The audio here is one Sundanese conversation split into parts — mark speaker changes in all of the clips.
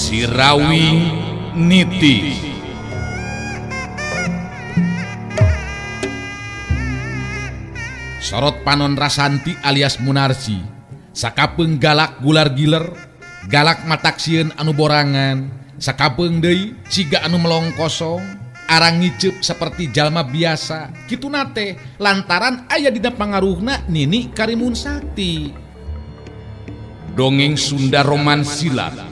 Speaker 1: Sirawing Niti. Sorot panon Rasanti alias Munarsi sakapeung galak gular giler, galak mataksieun anu borangan, sakapeung deui siga anu melong kosong, arang ngiceup seperti jalma biasa. Kituna teh lantaran aya dina pangaruhna Nini Karimun Sakti. Dongeng Sunda Roman Silat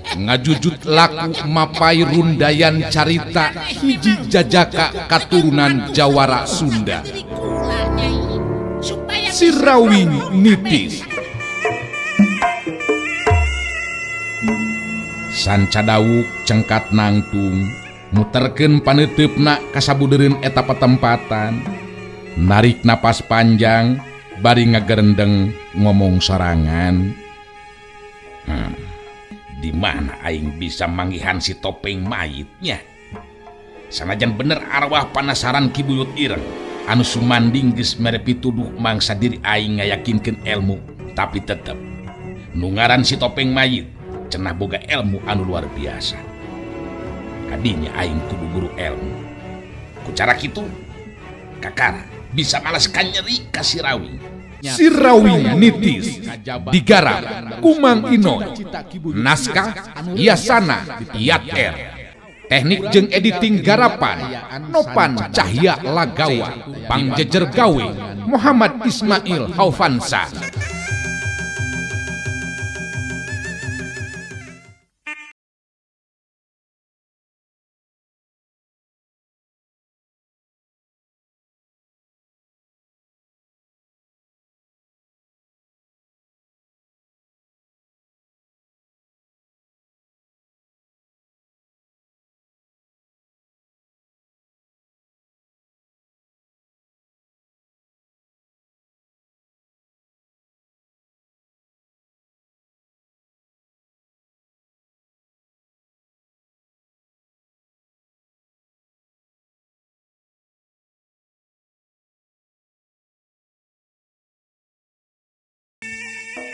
Speaker 1: ngajujut laku mapai rundayan carita hiji jajaka katurunan Jawara Sunda. Sirawing Nitis. Sanca dawuk cengkat nangtung muterkeun paneuteup-na kasabudereun eta patempatan, narik napas panjang bari ngagerendeng ngomong sorangan. Di mana aing bisa manggihan si topeng mayitnya? Sanajan bener arwah panasaran Ki Buyut Ireng anu sumanding geus mere pituduh mangsa diri aing ngayakinkeun ilmu, tapi tetep nu ngaran si topeng mayit cenah boga ilmu anu luar biasa. Kadinya aing kudu guru ilmu. Ku cara kitu kakara bisa malas kanyeri ka Sirawing. Sirawing Nitis digarap Kumang Inoy, naskah Yasana Yat R, teknik jeung editing garapan Nopan Cahya Lagawa, pangjejer gawe Muhammad Ismail Haufansa.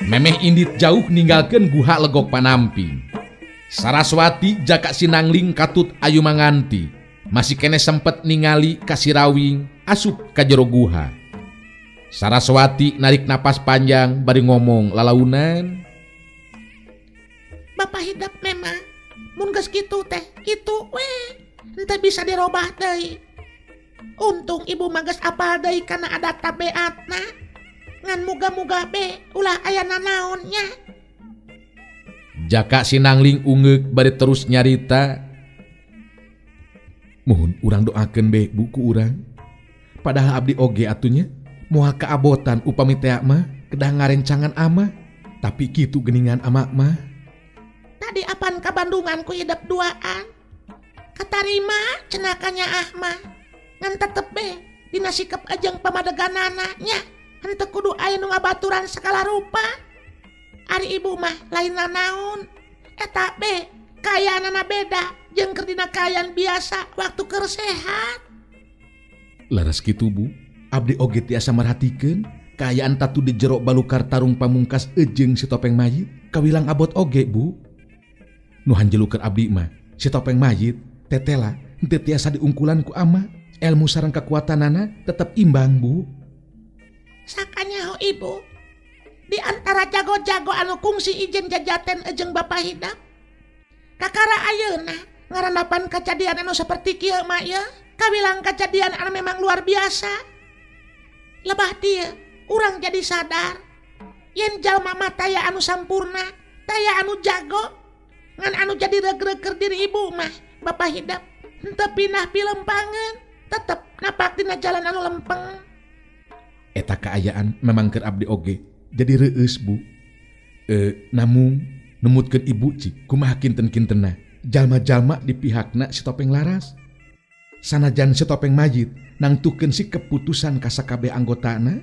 Speaker 1: Memeh indit jauh ninggalkeun guha Legok Panamping. Saraswati jaka sinangling katut ayu manganti masih kene sempet ningali ka Sirawing asup ka jero guha. Saraswati narik napas panjang bari ngomong lalaunan.
Speaker 2: Bapak hidep memang mun geus kitu teh kitu we henteu bisa dirobah deui. Untung ibu mah geus apal deui kana adat tabeatna. Ngan muga-muga be ulah aya nanaonnya.
Speaker 1: Jaka sinangling ungeuk bari terus nyarita. Mohon urang doakeun be buku urang. Padahal abdi oge atunya moal kaabotan upami tea mah kedah ngarencangan ama, tapi kitu geuningan ama mah.
Speaker 2: Tadi apan ka Bandungan ku hidep duaan. Katarima cenakanya ah mah. Ngan tetep be dina sikep ajeng pamadeganana nya. Henteu kudu aya nu ngabaturan segala rupa. Ari ibu mah lain nanaon. Eta be kayaanana beda jeung keur dina kaayaan biasa waktu keur sehat.
Speaker 1: Laras kitu bu, abdi oge tiasa merhatikeun kaayaan tatu di jero balukar tarung pamungkas ejeung si topeng mayit kawilang abot oge bu. Nu hanjelukeun abdi mah si topeng mayit tetela henteu tiasa diungkulan ku ama, ilmu sareng kekuatanana tetep imbang bu.
Speaker 2: Sakanyaho ibu di antara jago-jago anu kungsi ijen jajaten ejeng Bapak Hidap kakara ayeuna ngarandapan kejadian anu seperti kieu mah ieu kawilang kejadian anu memang luar biasa. Lebah dieu urang jadi sadar yen jalma mah taya anu sampurna, taya anu jago, ngan anu jadi regreg keur diri ibu mah Bapak Hidap henteu pindah pilempangeun, tetep napak dina jalan anu lempeng.
Speaker 1: Eta kaayaan memang keur abdi oge jadi reueus bu. Namung numutkeun ibu cik kumaha kinten-kintenna jalma-jalma di pihakna si topeng laras. Sanajan si topeng mayit nangtukeun si keputusan ka sakabeh anggotana,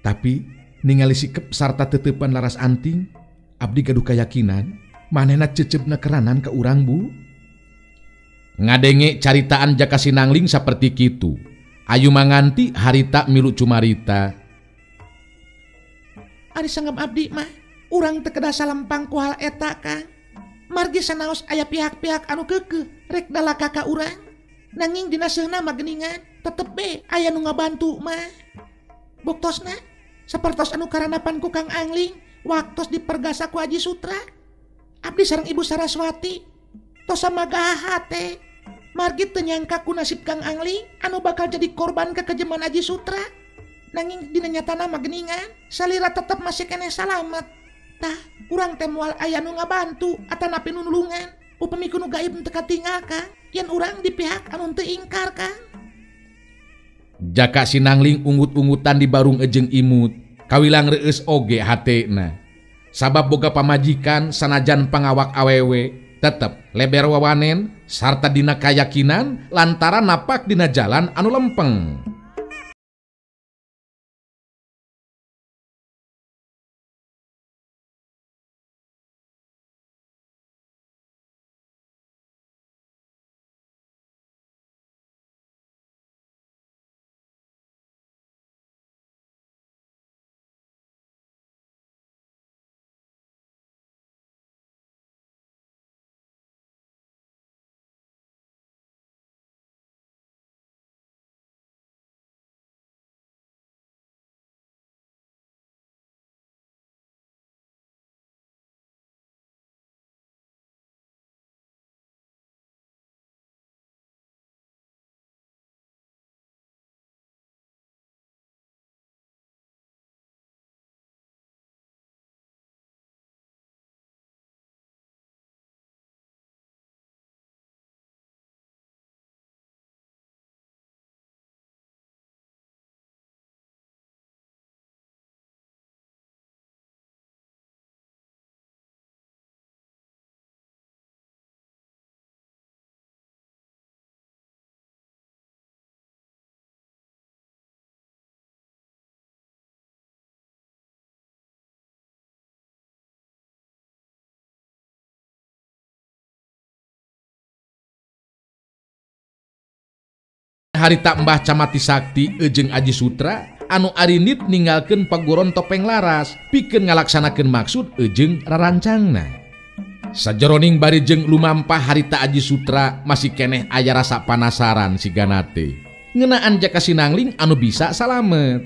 Speaker 1: tapi ningali sikep sarta teteupan Laras Anting, abdi gaduh kayakinan manehna ceceubna keranan ka urang bu. Ngadenge caritaan jaka sinangling saperti kitu. Ayu manganti harita milu cumarita.
Speaker 2: Ari sanggem abdi mah urang teu kedah salempang ku hal eta Kang. Margi sanaos aya pihak-pihak anu keukeuh rek dalaka ka urang. Nanging dina seunah mah geuningan tetep be aya nu ngabantu mah. Buktosna sapertos anu karanapan ku Kang Angling waktos dipergasa ku Aji Sutra. Abdi sareng Ibu Saraswati tos samagaha hate. Margi teu nyangka ku nasib Kang Angling anu bakal jadi korban kekejaman Aji Sutra. Nanging dina nyatana mah geuningan salira tetep masih keneh salamet. Tah urang teh moal aya nu ngabantu atanapi nu nulungan. Upami ku nu gaib teu katingal Kang, yen urang di pihak anu teu ingkar Kang.
Speaker 1: Jaka Sinangling ungut-ungutan di barung ejeng imut, kawilang reueus oge hatena. Sabab boga pamajikan sanajan pangawak awewe tetep leber wawanen sarta dina kayakinan lantaran napak dina jalan anu lempeng. Harita Mbah Camati Sakti ejeng Aji Sutra anu arinit ninggalkeun paguron topeng laras pikeun ngalaksanakeun maksud ejeng rarancangna. Sajeroning bari jeung lumampah harita Aji Sutra masih keneh aya rasa panasaran sigana teh ngeunaan Jaka Sinangling anu bisa salamet.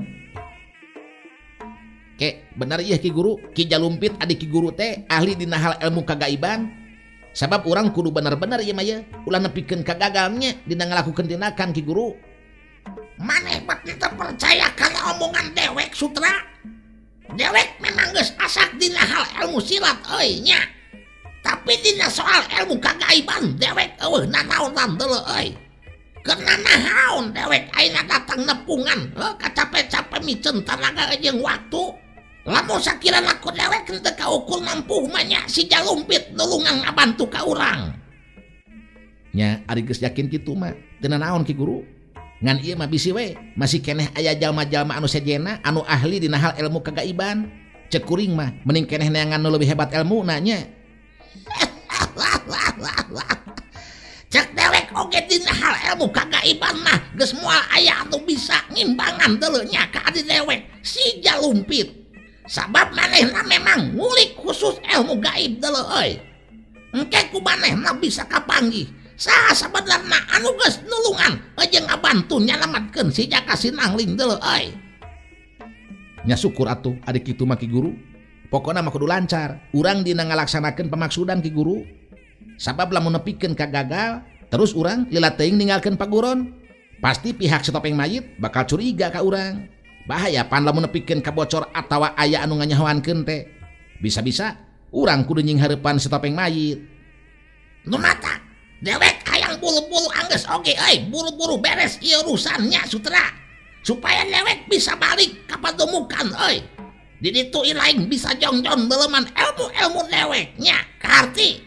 Speaker 2: Ke bener ieu Ki Guru, Ki Jalumpit adik Ki Guru teh ahli dina hal ilmu kagaiban. Sabab urang kudu bener-bener ieu mah ye, ulah nepikeun kagagalnya dina ngalakukeun tindakan Ki Guru. Maneh bet teu percaya kana omongan dewek Sutra. Dewek memang geus asak dina hal ilmu silat euy nya. Tapi dina soal ilmu kagaiban dewek eueuh nanaonan deuleu euy. Karena naon dewek ayeuna datang nepungan, kacape-cape miceun tanaga jeung waktu. Lamun sakirana ku dewek teu kaukur mampuh mah nya si Jalumpit nulungan ngabantu ka urang.
Speaker 1: Nya ari geus yakin kitu mah teu nanaon Ki Guru. Ngan ieu mah bisi we masih keneh aya jalma-jalma anu sejena anu ahli dina hal ilmu kagaiban. Cek kuring mah mending keneh neangan nu leuwih hebat elmuna nya.
Speaker 2: Cek dewek oge dina hal ilmu kagaiban mah geus moal aya anu bisa ngimbangan deuleu nya ka adi dewek si Jalumpit. Sabab manehna memang ngulik khusus ilmu gaib deuleu euy. Engke ku manehna bisa kapanggih saha sabenerna anu geus nulungan jeung ngabantu nyalametkeun si Jaka Sinangling deuleu euy.
Speaker 1: Nya syukur atuh ari kitu mah Ki Guru. Pokona mah kudu lancar urang dina ngalaksanakeun pamaksudan Ki Guru. Sabab lamun nepikeun ka gagal terus urang lila teuing ninggalkeun paguron. Pasti pihak si topeng mayit bakal curiga ka urang. Bahaya pan lamun nepikeun kabocor atawa aya anu nganyahoankeun teh. Bisa-bisa urang kudu nyinghareupan si topeng mayit.
Speaker 2: Nu mata dewek hayang buru-buru anggeus oge euy, buru-buru beres ieu urusannya Sutra. Supaya dewek bisa balik ka pademukan euy. Di ditu ilaing bisa jongjon beuleman ilmu-ilmu dewek nya, kaharti.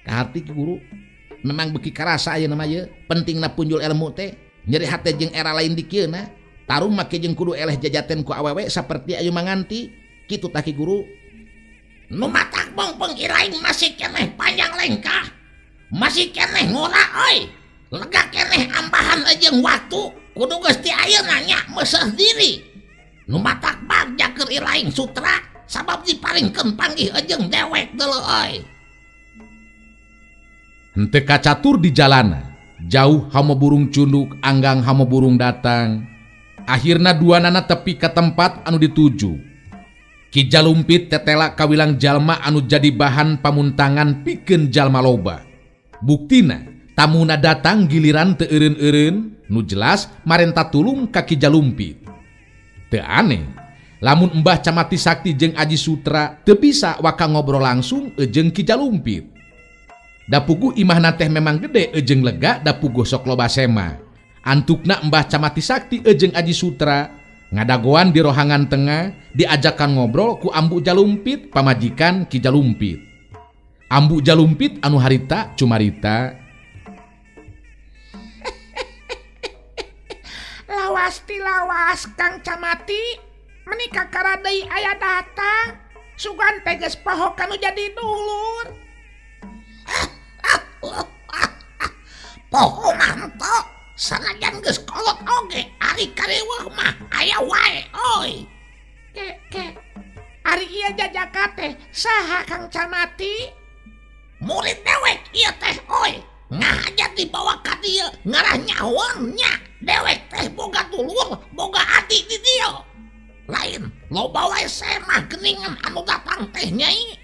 Speaker 1: Kaharti Ki Guru. Memang beuki karasa ayeuna mah ieu, pentingna punjul ilmu teh. Nyeri hate jeung era lain di kieu na. Tarung make jeung kudu eleh jajaten ku awewe saperti ayu manganti. Kitu tah Ki Guru.
Speaker 2: Nu matak bongpeng iraing masih keneh panjang lengkah. Masih keneh ngora euy. Lega keneh ambahan jeung waktu kudu geus ti ayeuna nya meuseuh diri. Nu matak bagja keur iraing Sutra sabab diparingkeun panggih jeung dewek deuleu euy.
Speaker 1: Henteu kacatur di jalana, jauh hama burung cunduk, anggang hama burung datang. Akhirna duanana tepi ka tempat anu dituju. Ki Jalumpit tetela kawilang jalma anu jadi bahan pamuntangan pikeun jalma loba. Buktina tamuna datang giliran teu eureun-eureun, nu jelas marenta tulung ka Ki Jalumpit. Teu aneh lamun Mbah Camati Sakti jeung Aji Sutra teu bisa waka ngobrol langsung jeung Ki Jalumpit. Da puguh imahna teh memang gede jeung lega da puguh sok loba sema. Antukna Mbah Camati Sakti jeung Aji Sutra ngadagoan di rohangan tengah diajakan ngobrol ku Ambu Jalumpit pamajikan Ki Jalumpit. Ambu Jalumpit anu harita cumarita.
Speaker 2: Lawas ti lawas Kang Camati menikah karadei aya datang sugan teh geus poho kanu jadi dulur.
Speaker 3: Poho manto sanajan geus kolot oge ari kareweuh mah aya wae oi.
Speaker 2: Ke ke ari ieu jajaka teh saha Kang Camati?
Speaker 3: Murid dewek ieu teh oi. Ngahaja dibawa ka dieu ngarah nyahoan nya. Dewek teh boga dulur boga adi di dieu. Lain loba wae semah geuningan anu datang teh nyai.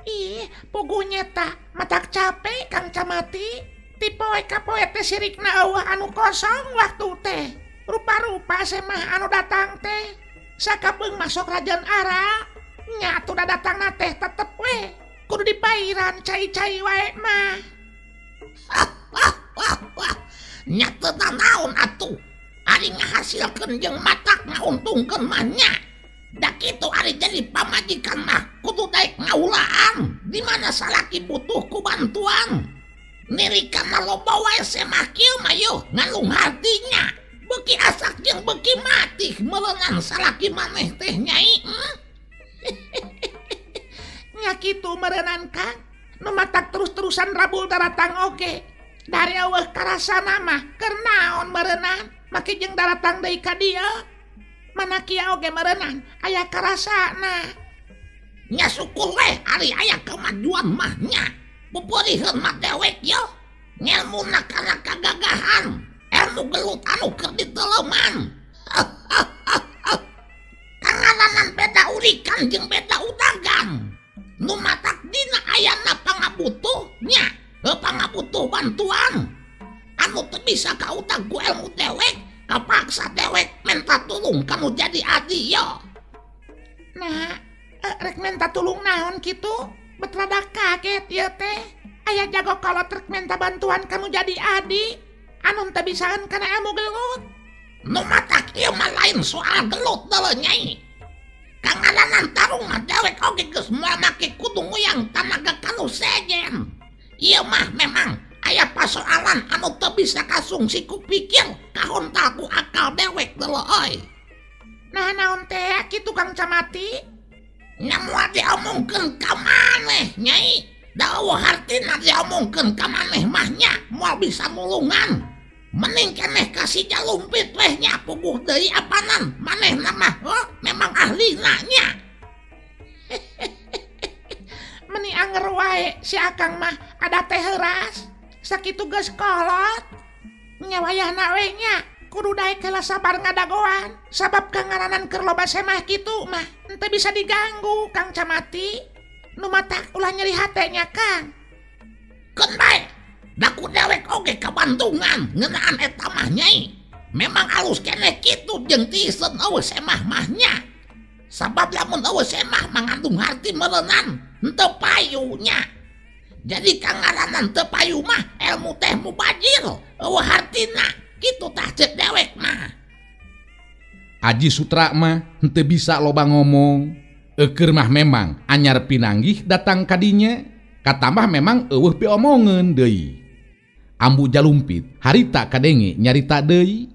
Speaker 2: Ih, puguh nyeta matak capek Kang Camati. Ti poe ka poe teh sirikna eueuh anu kosong waktu teh. Rupa-rupa semah anu datang teh. Sakapeung masuk rajan ara. Nya atuh da datangna teh tetep we kudu dipairan cai-cai wae mah.
Speaker 3: Nya teu nanaon atuh. Ari ngahasilkeun jeung matak ngauntungkeun mah nya. Da kitu ari jadi pamajikan mah kudu daek ngaulaan. Di mana salaki butuh ku bantuan. Nirikana loba wae semah kieu mah yeuh ngalung hatinya. Beuki asak jeung beuki mati meureunan salaki maneh teh nyai.
Speaker 2: Nya kitu meureunan Kang. Nu matak terus-terusan rabul daratang oge. Dari eueuh karasana mah keur naon meureunan make jeung daratang deui ka dieu. Mana kieu oge meureunan aya karasana.
Speaker 3: Nya syukur we ari aya kemajuan mah nya. Pupuriheun mah dewek yo. Ngelmuna kana kagagahan, ilmu gelut anu keur diteleman. Kangaranan beda urikan jeung beda udagan. Nu matak dina ayana pangabutuh nya, pangabutuh bantuan. Anu teu bisa kaudag ku ilmu dewek, kapaksa dewek menta tulung kanu jadi adi yo.
Speaker 2: Nah, rek menta tulung naon kitu? Bet rada kaget ieu teh. Aya jago kolot rek menta bantuan kamu jadi adi. Anu teu bisaan kana ilmu gelut.
Speaker 3: Nu matak ieu mah lain soal gelut deuleu nyai. Kangaranan tarung mah dewek oge geus moal make kudu nguyang tanaga kanu sejen. Ieu mah memang aya pasoalan anu teu bisa kasungsi ku pikir kahontal ku akal dewek deuleu euy.
Speaker 2: Nah naon teh kitu Kang Camati?
Speaker 3: Nya moal diomongkeun ka maneh nyai. Da eueuh hartina diomongkeun ka maneh mah nya moal bisa nulungan. Mending keneh ka si Jalumpit weh nya puguh deui apanan manehna mah memang ahlina nya.
Speaker 2: Meni anger wae si Akang mah ada teh heuras. Sakitu geus kolot. Nya wayahna we nya kudu daek heula sabar ngadagoan. Sabab kangaranan keur loba semah kitu mah henteu bisa diganggu Kang Camati. Nu matak ulah nyeri hate nya Kang.
Speaker 3: Keun bae. Da ku dewek oge kabandungan ngeunaan eta mah nyai. Memang alus keneh kitu jeung tiiseun eueuh semah mah nya. Sabab lamun eueuh semah mangandung harti meureunan henteu payu nya. Jadi kangaranan teu payu mah ilmu teh mubajir eueuh hartina kitu tah ceuk dewek mah.
Speaker 1: Aji Sutra mah henteu bisa loba ngomong. Eukeur mah memang anyar pinanggih datang kadinya. Katambah memang eueuh piomongeun deui. Ambu Jalumpit harita kadenge nyarita deui.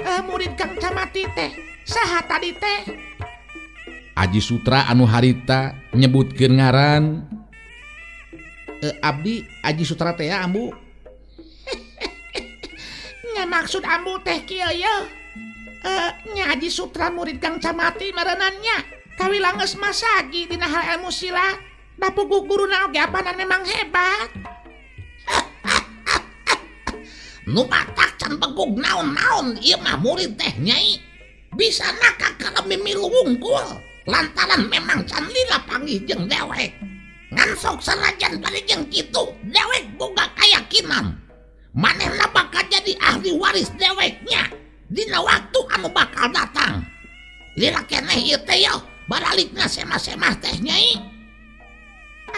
Speaker 2: Murid Kang Camati teh saha tadi teh?
Speaker 1: Aji Sutra anu harita nyebutkeun ngaran. Abdi Aji Sutra teh ya ambu.
Speaker 2: Nya maksud ambu teh kieu ye. Nya Aji Sutra murid Kang Camati merenannya. Kawilang geus masagi dina hal ilmu silat. Da puguh guruna oge apanan memang hebat.
Speaker 3: Nu matak can begug naon-naon ieu mah murid teh nyai. Bisa naka kalau mimilu wungkul lantaran memang can lila panggih jeung dewek. Ngan sok sanajan bari jeung kitu dewek boga kayakinan manehna bakal jadi ahli waris deweknya dina waktu anu bakal datang. Lila keneh ieu teh yo baralikna semah-semah teh nyai.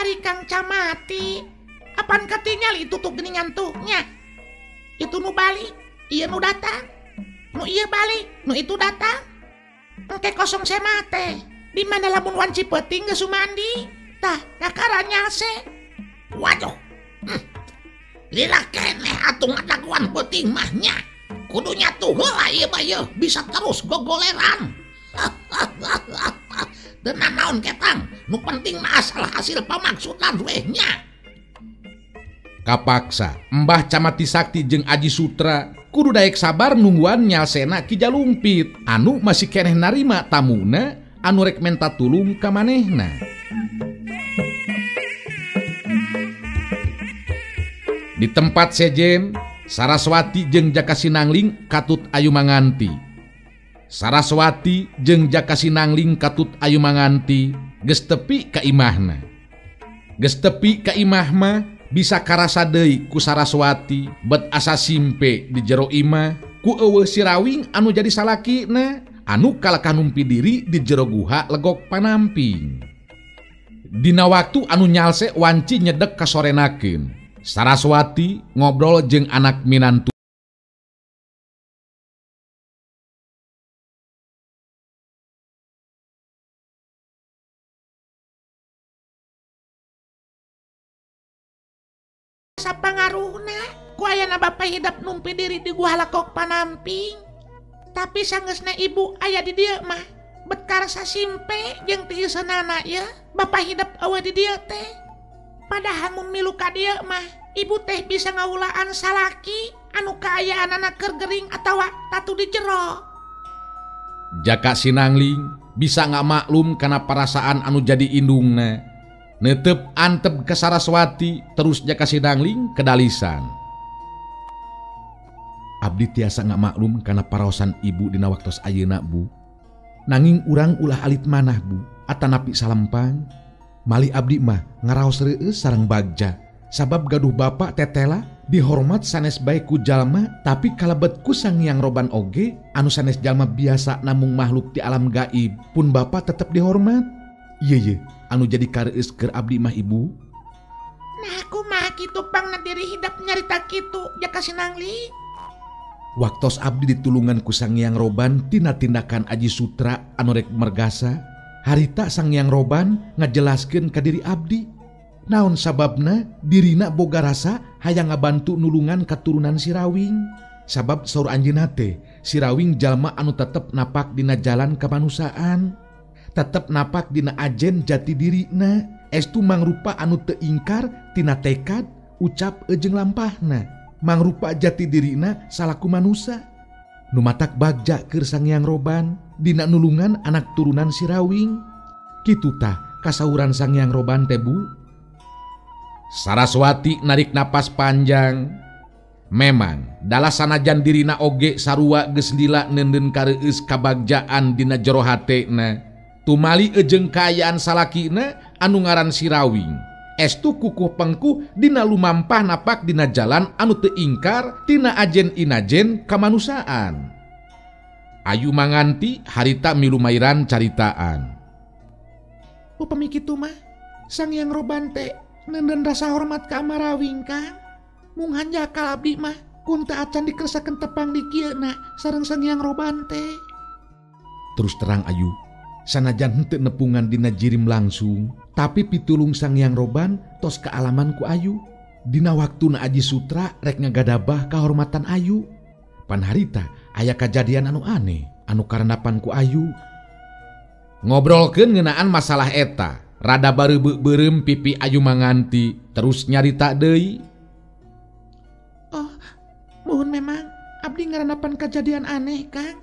Speaker 2: Ari Kang Camati apan katingali itu tuh geuningan tuh nya. Itu nu balik, ieu nu datang. Nu ieu balik, nu itu datang. Engke kosong semah teh. Di mana lamun wanci peuting geus sumandi? Tah, kakara nyalse.
Speaker 3: Waduh. Lila keneh atuh ngadaguan peuting mah nya. Kudu nyatu heula ieu mah yeuh bisa terus gogoleran. Teu nanaon ketang, nu penting mah asal hasil pamaksudan weh nya.
Speaker 1: Kapaksa Mbah Camati Sakti jeung Aji Sutra kudu daek sabar nungguan nyalsena Ki Jalumpit anu masih keneh narima tamuna anu rek menta tulung ka manehna. Di tempat sejen Saraswati jeung Jaka Sinangling katut ayu manganti. Saraswati jeung Jaka Sinangling katut ayu manganti geus tepi ka imahna. Geus tepi ka imah mah bisa karasa deui ku Saraswati bet asa simpe di jero imah ku eueuh Sirawing anu jadi salakina anu kalakah numpi diri di jero guha Legok Panamping. Dina waktu anu nyalse wanci nyedek kasorenakeun. Saraswati ngobrol jeung anak minantu.
Speaker 2: Sapangaruhna ku ayana bapa hidap numpi diri di Gua Legok Panamping. Tapi sanggeusna ibu aya di dieu mah bet karasa simpe jeung tiiseunana ye bapa hidap eueuh di dieu teh. Padahal mun milu ka dieu mah ibu teh bisa ngaulaan salaki anu kaayaanana keur gering atawa tatu di jero.
Speaker 1: Jaka Sinangling bisa ngamaklum kana perasaan anu jadi indungna. Netep antep ke Saraswati terus Jaka Sinangling kedalisan. Abdi tiasa ngamaklum kana paraosan ibu dina waktos ayeuna bu. Nanging urang ulah alit manah bu atanapi salempang. Mali abdi mah ngaraos reueus sareng bagja. Sabab gaduh bapak tetela dihormat sanes bae ku jalma tapi kalebet ku Sang Hyang Roban oge anu sanes jalma biasa namung makhluk ti alam gaib pun bapak tetep dihormat. Ieu ye anu jadi kareueus keur abdi mah ibu.
Speaker 2: Nah kumaha kitu pangna diri hidap nyarita kitu Jaka Sinangling.
Speaker 1: Waktos abdi ditulungan ku Sang Hyang Roban tina tindakan Aji Sutra anu rek mergasa, harita Sang Hyang Roban ngajelaskeun ka diri abdi. Naon sababna dirina boga rasa hayang ngabantu nulungan katurunan Sirawing. Sabab saur anjeunna teh Sirawing jalma anu tetep napak dina jalan kamanusiaan, tetep napak dina ajen jati dirina, estu mangrupa anu teu ingkar tina tekad ucap jeung lampahna, mangrupa jati dirina salaku manusa. Nu matak bagja keur Sang Hyang Roban dina nulungan anak turunan Sirawing. Kitu tah kasauran Sang Hyang Roban teh bu. Saraswati narik napas panjang. Memang dalah sanajan dirina oge sarua geus lila neundeun kareueus kabagjaan dina jero hatena. Tumali ejeng kaayaan salakina anu ngaran Sirawing. Estu kukuh pengkuh dina lumampah napak dina jalan anu teu ingkar tina ajen inajen kamanusiaan. Ayu manganti harita milu mairan caritaan.
Speaker 2: Upami kitu mah Sang Hyang Roban teh neundeun rasa hormat ka Amarawing Kang. Mung hanjakal abdi mah kun teu acan dikersakeun tepang di kieu na sareng Sang Hyang Roban teh.
Speaker 1: Terus terang Ayu, sanajan henteu nepungan dina jirim langsung, tapi pitulung Sang Hyang Roban tos kaalaman ku Ayu. Dina waktuna Aji Sutra rek ngagadabah kahormatan Ayu. Pan harita aya kajadian anu aneh anu karenapan ku Ayu. Ngobrolkeun ngeunaan masalah eta, rada bareubeuk-beureum pipi Ayu Manganti terus nyarita deui.
Speaker 2: Oh, muhun memang abdi ngarenapan kajadian aneh, Kang.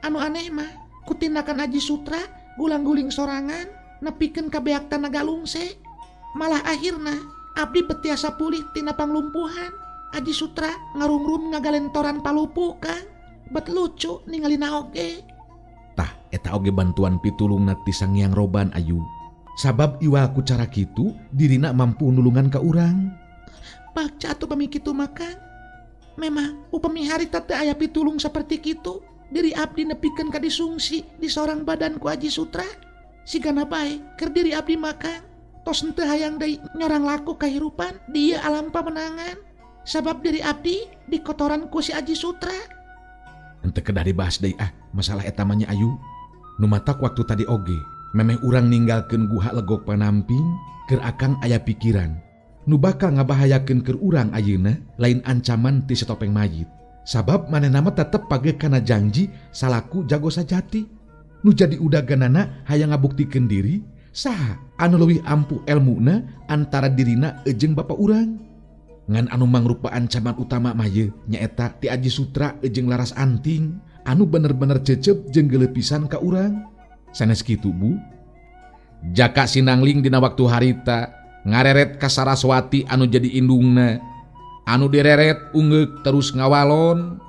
Speaker 2: Anu aneh mah ku tindakan Aji Sutra gulang-guling sorangan nepikeun ka beak tanaga lungse. Malah akhirna abdi betiasa pulih tina panglumpuhan. Aji Sutra ngarungrum ngagalentoran palupu, Kang. Bet lucu ningalina oge.
Speaker 1: Tah eta oge bantuan pitulungna ti Sang Hyang Roban Ayu. Sabab iwal ku cara kitu dirina mampu nulungan ka urang.
Speaker 2: Bagja atuh pami kitu mah, Kang. Memang upami harita teu aya pitulung saperti kitu, diri abdi nepikeun ka disungsi di sorang badan ku Aji Sutra. Sigana bae keur diri abdi mah, Kang. Tos henteu hayang deui nyorang laku kahirupan di ieu alam pamenangan. Sabab diri abdi dikotoran ku si Aji Sutra.
Speaker 1: Henteu kedah dibahas deui ah masalah eta mah nya Ayu. Nu matak waktu tadi oge memeh urang ninggalkeun guha Legok Panamping keur akang aya pikiran nu bakal ngabahayakeun keur urang ayeuna lain ancaman ti si topeng mayit. Sabab manehna mah tetep page kana janji salaku jago sajati. Nu jadi udaganana hayang ngabuktikeun diri saha anu leuwih ampuh elmuna antara dirina jeung bapa urang. Ngan anu mangrupa ancaman utama mah ye nyaeta ti Aji Sutra jeung Laras Anting anu bener-bener cecep jeung geuleuh pisan ka urang. Sanes kitu Bu. Jaka Sinangling dina waktu harita ngareret ka Saraswati anu jadi indungna. Anu direret ungeuk terus ngawalon.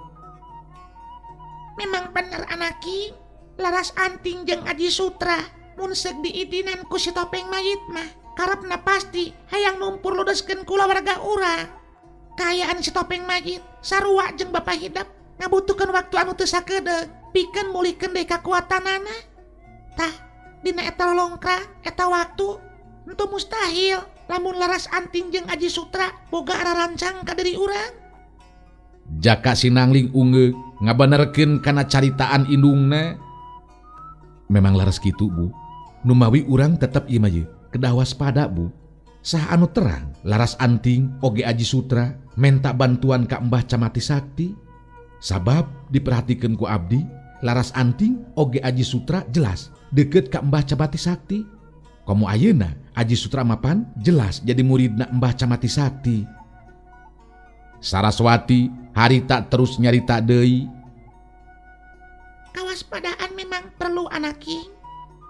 Speaker 2: Memang bener anaki, Laras Anting jeung Aji Sutra mun seuk diidinan ku si topeng mayit mah karepna pasti hayang numpur ludeskeun kulawarga urang. Kaayaan si topeng mayit sarua jeung Bapak Hidep ngabutuhkeun waktu anu teu sakedeung pikeun mulihkeun deui kakuatanana. Tah dina eta lolongkrang eta waktu henteu mustahil lamun Laras Anting jeung Aji Sutra boga ararancang ka diri urang.
Speaker 1: Jaka Sinangling ungeuk ngabenerkeun kana caritaan indungna. Memang laras kitu Bu. Numawi urang tetep ieu mah ye kedah waspada Bu. Sah anu terang Laras Anting oge Aji Sutra menta bantuan ka Mbah Camati Sakti. Sabab diperhatikeun ku abdi Laras Anting oge Aji Sutra jelas deket ka Mbah Camati Sakti. Komo ayeuna Aji Sutra mapan jelas jadi muridna Mbah Camati Sakti. Saraswati harita terus nyarita deui.
Speaker 2: Kawaspadaan memang perlu anaki.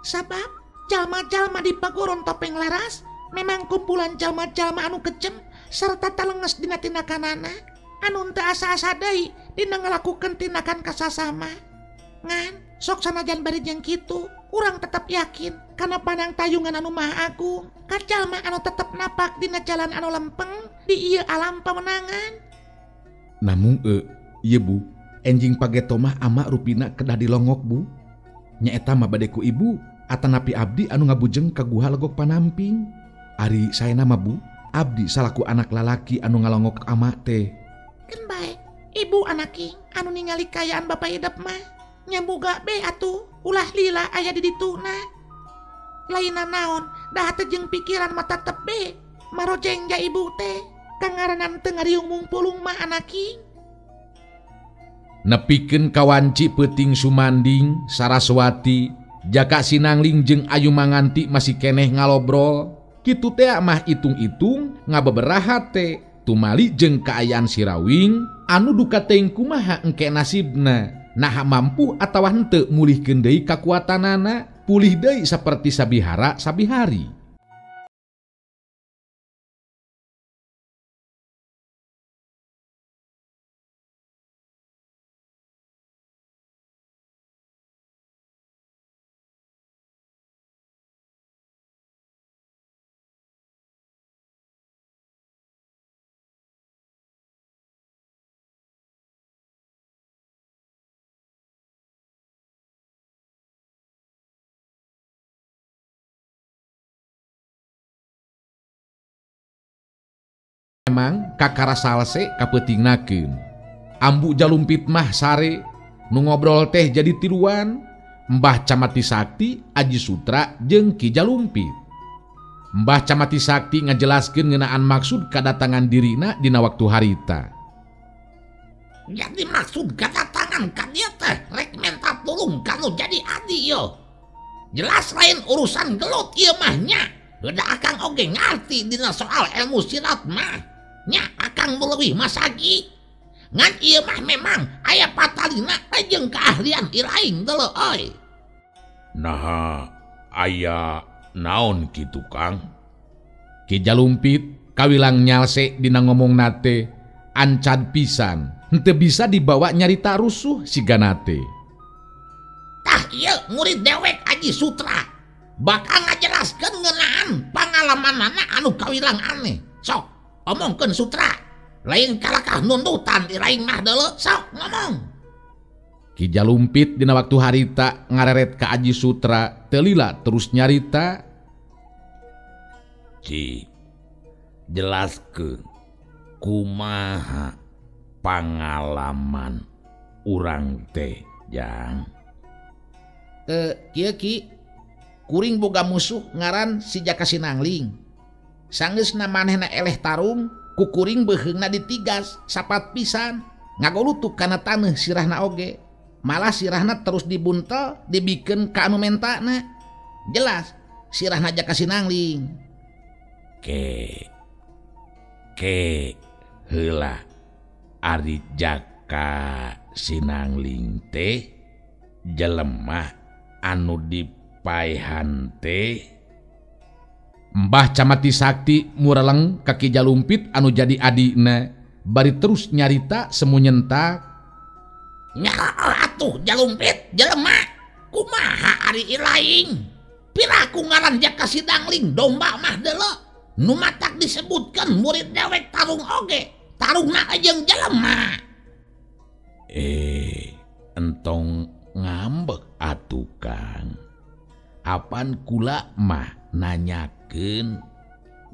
Speaker 2: Sabab jalma-jalma di paguron topeng laras memang kumpulan jalma-jalma anu kejem serta talenges dina tindakanana anu teu asa-asa deui dina ngalakukeun tindakan kasasama. Ngan sok sanajan bari jeung kitu urang tetep yakin kana panang tayungan anu maha agung ka jalma anu tetep napak dina jalan anu lempeng di ieu alam pamenangan.
Speaker 1: Namung ieu Bu, enjing pageto mah ama rupina kedah dilongok Bu. Nyaeta mah bade ku ibu atanapi abdi anu ngabujeng ka guha Legok Panamping. Ari saena mah Bu, abdi salaku anak lalaki anu ngalongok ama teh.
Speaker 2: Keun bae, ibu anaki anu ningali kaayaan Bapak Hidep mah nyamuga be atuh ulah lila aya di dituna. Lainna naon dah teh jeung pikiran mah tetep be marojeng ja ibu teh kangaranan teu ngariung mungpulung mah anaki.
Speaker 1: Nepikeun kawanci peuting sumanding Saraswati Jaka Sinangling jeung Ayu Manganti masih keneh ngalobrol. Kitu teh mah itung-itung ngabeberaha teh tumali jeung kaayaan Sirawing anu duka teuing kumaha engke nasibna. Naha mampu atawa henteu mulihkeun deui kakuatanana pulih deui saperti sabihara sabihari. Emang kakara salse kapeutingnakeun. Ambu Jalumpit mah sare nu ngobrol teh jadi tiluan Mbah Camati Sakti, Aji Sutra jeung Ki Jalumpit. Mbah Camati Sakti ngajelaskeun ngeunaan maksud kadatangan dirina dina waktu harita.
Speaker 3: Jadi maksud kedatangan ka dieu teh rek menta tulung ka nu jadi adi yo. Jelas lain urusan gelut ieu mah nya. Heuda akang oge ngarti dina soal ilmu silat mah. Nya akang leuwih masagi. Ngan ieu mah memang aya patalina jeung keahlian iraing deuleu euy.
Speaker 1: Naha aya naon kitu Kang? Ki Jalumpit kawilang nyalse dina ngomongna teh ancad pisan. Henteu bisa dibawa nyarita rusuh sigana teh.
Speaker 3: Tah ieu murid dewek Aji Sutra bakal ngajelaskeun ngeunaan pangalamanana anu kawilang aneh. Sok omongkeun Sutra, lain kalakah nundutan iraing mah deuleu, sok ngomong.
Speaker 1: Ki Jalumpit dina waktu harita ngareret ka Aji Sutra teu lila terus nyarita. Ci, jelaskeun kumaha pangalaman urang teh jang.
Speaker 2: Kieu Ki, kuring boga musuh ngaran si Jaka Sinangling. Sanggeusna manehna eleh tarung, ku kuring beuheungna ditigas sapat pisan, ngagolutuk kana taneuh sirahna oge. Malah sirahna terus dibuntel, dibikeun ka anu mentana. Jelas sirahna Jaka Sinangling.
Speaker 1: Ke ke heula ari Jaka Sinangling teh jelema anu dipaehan teh. Mbah Camati Sakti mureleng ka Ki Jalumpit anu jadi adina bari terus nyarita semu nyentak.
Speaker 3: Nyaho atuh Jalumpit jelema kumaha ari ilaing piraku ngaran Jaka Sinangling domba mah deuleu nu matak disebutkeun murid dewek tarung oge tarungna jeung jelema.
Speaker 1: Entong ngambek atuh Kang. Apan kula mah nanyakeun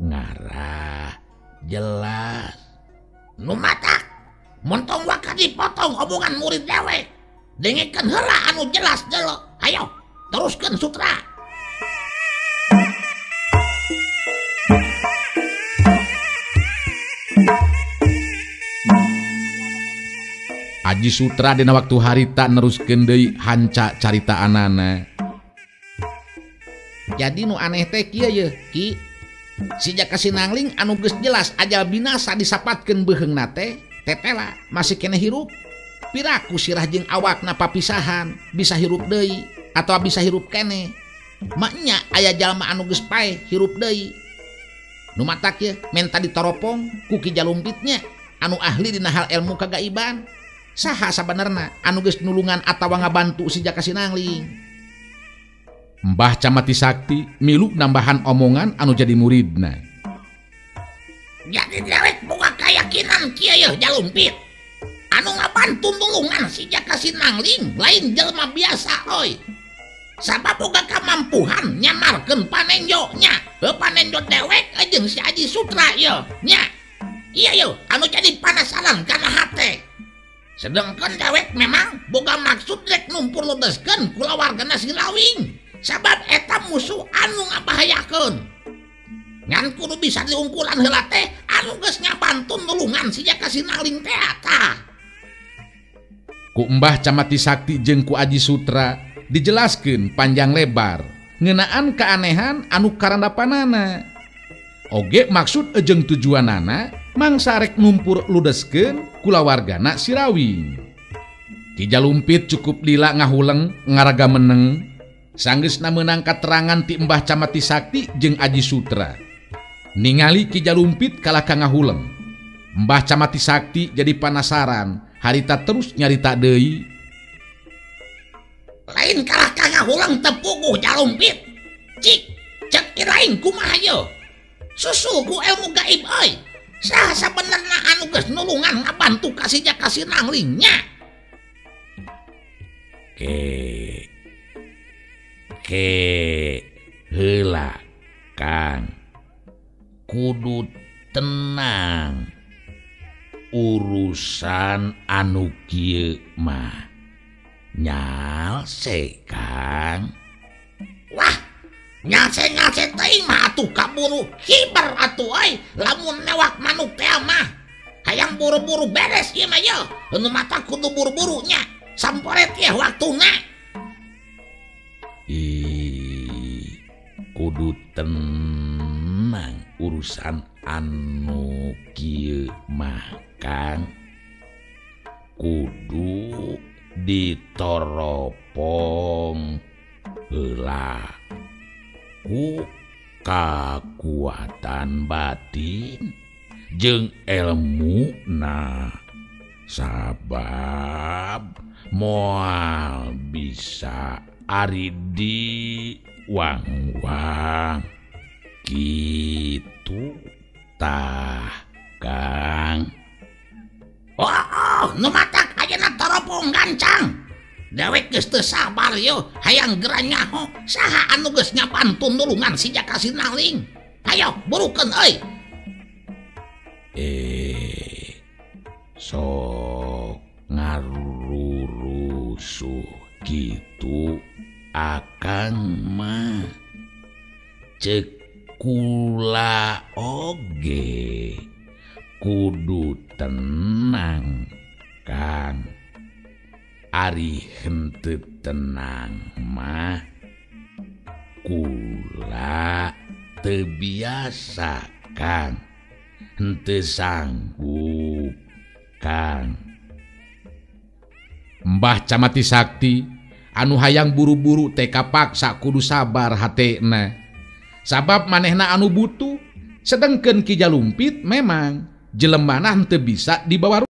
Speaker 1: ngarah jelas.
Speaker 3: Nu matak montong waka dipotong omongan murid dewek. Dengekeun heula anu jelas deuleu. Ayo teruskeun Sutra.
Speaker 1: Aji Sutra dina waktu harita neruskeun deui hanca caritaanana.
Speaker 2: Jadi nu aneh teh kieu yeuh Ki. Si Jaka Sinangling anu geus jelas ajal binasa disapatkeun beuheungna teh tetela masih keneh hirup. Piraku sirah jeung awakna papisahan bisa hirup deui atawa bisa hirup keneh. Maknya aya jalma anu geus paeh hirup deui. Nu matak yeuh menta ditoropong ku Ki Jalumpitnya anu ahli dina hal ilmu kagaiban. Saha sabenerna anu geus nulungan atawa ngabantu si Jaka Sinangling.
Speaker 1: Mbah Camati Sakti milu nambahan omongan anu jadi muridna.
Speaker 3: Jadi dewek boga keyakinan kieu yeuh Jalumpit. Anu ngabantu nulungan si Jaka Sinangling lain jelema biasa euy. Sabab boga kamampuhan nyamarkeun panenjo nya. Heuh panenjo dewek jeung si Aji Sutra yeuh nya. Iya yeuh anu jadi panasaran kana hate. Sedangkan dewek memang boga maksud rek numpur ludeskeun kulawargana Sirawing. Sabab eta musuh anu ngabahayakeun. Ngan kudu bisa diungkulan heula teh anu geus ngabantu nulungan si Jaka Sinangling teh tah.
Speaker 1: Ku Mbah Camati Sakti jeung ku Aji Sutra dijelaskeun panjang lebar ngeunaan keanehan anu karandapanana. Oge maksud jeung tujuanana mangsa rek numpur ludeskeun kulawargana Sirawing. Ki Jalumpit cukup lila ngahuleng ngaraga meneng. Sanggeusna meunang katerangan ti Mbah Camati Sakti jeung Aji Sutra. Ningali Ki Jalumpit kalah ka ngahuleng. Mbah Camati Sakti jadi panasaran, harita terus nyarita deui.
Speaker 3: Lain kalah ka ngahuleng teu puguh Jalumpit. Cik, cek iraing kumaha yeuh? Susul ku ilmu gaib euy. Saha sabenerna anu geus nulungan ngabantu ka si Jaka Sinangling nya?
Speaker 1: Ke heula Kang, kudu tenang. Urusan anu kieu mah nyalse Kang.
Speaker 3: Wah, nyalse-nyalse teuing mah atuh kaburu hiber atuh euy lamun newak manuk teh mah. Hayang buru-buru beres ieu mah ye. Nu mata kudu buru-buru nya. Samporet ye waktuna.
Speaker 1: Ih, kudu tenang urusan anu kieu mah Kang. Kudu ditoropong heula ku kakuatan batin jeung elmuna, sabab moal bisa ari di wang-wang kitu tah Kang.
Speaker 3: Oh, nu matak ayeuna toropong gancang. Dewek geus teu sabar yo, hayang geura nyaho saha anu geus nyapan tunulungan si Jaka Sinaling. Hayo burukeun euy.
Speaker 1: Sok ngarurusuh kitu akang mah ceuk kula oge kudu tenang Kang. Ari henteu tenang mah kula teu biasa Kang, henteu sanggup Kang. Mbah Camati Sakti anu hayang buru-buru teh kapaksa kudu sabar hatena, sabab manehna anu butuh, sedengkeun Ki Jalumpit memang jelemana henteu bisa dibawa